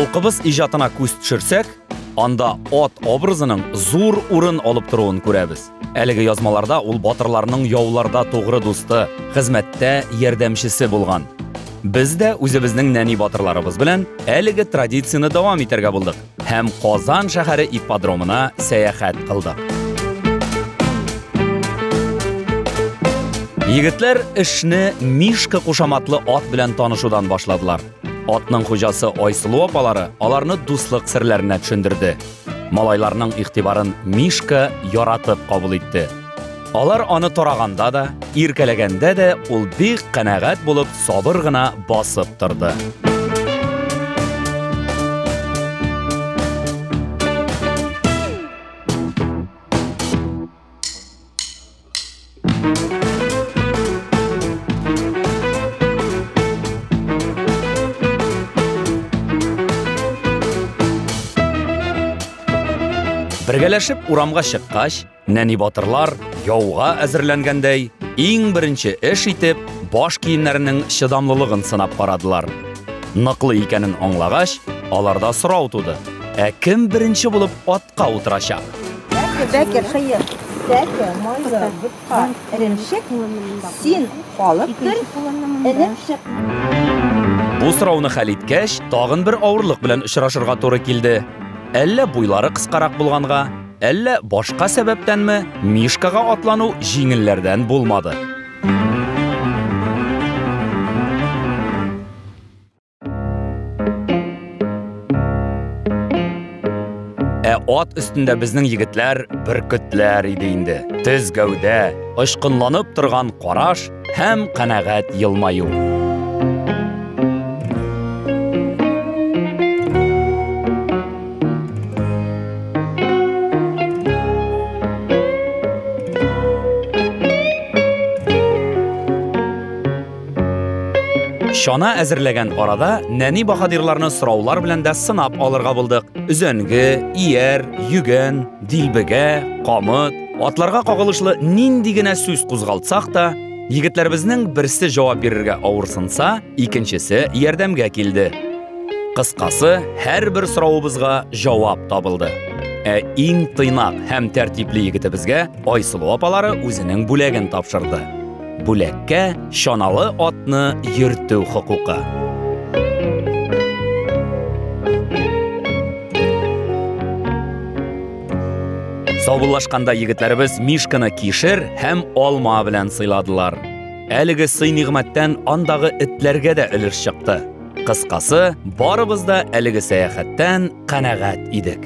Халкыбыз иҗатына күз төшерсәк, анда ат образының зур урын алып торуын күрәбез. Әлеге язмаларда ул батырларның яуларда тугры дусты, хезмәттә ярдәмчесе булган. Без дә үзебезнең нәни батырларыбыз белән әлеге традицияне дәвам итәргә булдык һәм Казан шәһәре ипподромына сәяхәт кылдык. Егетләр эшне Мишка кушаматлы ат белән танышудан башладылар. Атның хуҗасы Айсылу апалары аларны дуслык серләренә төшендерде. Малайларның игътибарын Мишка яратып кабул итте. Алар аны тараганда да, иркәләгәндә дә ул бик канәгать булып сабыр гына басып торды. Бергәләшеп урамга чыккач, нәни батырлар яуга әзерләнгәндәй, иң беренче эш итеп, баш киемнәренең чыдамлылыгын сынап карадылар. Ныклы икәнен аңлагач, аларда сорау туды. Ә кем беренче булып атка утырачак? Бәкер, хыер, сәке, майлы, ботка, эремчек, син калып тор, энем чык. Бу сорауны хәл иткәч, тагын бер авырлык белән очрашырга туры килде. Әллә буйлары кыскарак булганга, әллә башка сәбәптәнме, Мишкага атлану җиңелләрдән булмады. Ә ат өстендә безнең егетләр бөркетләр иде инде. Төз гәүдә, очкынланып торган караш һәм канәгать елмаю. Чана әзерләгән арада нәни баһадирларны сораулар белән дә сынап алырга булдык. Өзәнге, ияр, йөгән, дилбегә, камыт, атларга кагылышлы нинди генә сүз кузгалтсак та, егетләребезнең берсе җавап бирергә авырсынса, икенчесе ярдәмгә килде. Кыскасы, һәрбер соравыбызга җавап табылды. Ә иң тыйнак һәм тәртипле егетебезгә Айсылу апалары үзенең бүләген тапшырды. Бүләккә чаналы атны йөртү хокукы. Саубуллашканда егетләребез Мишканы кишер һәм алма белән сыйладылар. Әлеге сый-нигъмәттән андагы этләргә дә өлеш чыкты. Кыскасы, барыбыз да әлеге сәяхәттән канәгать идек.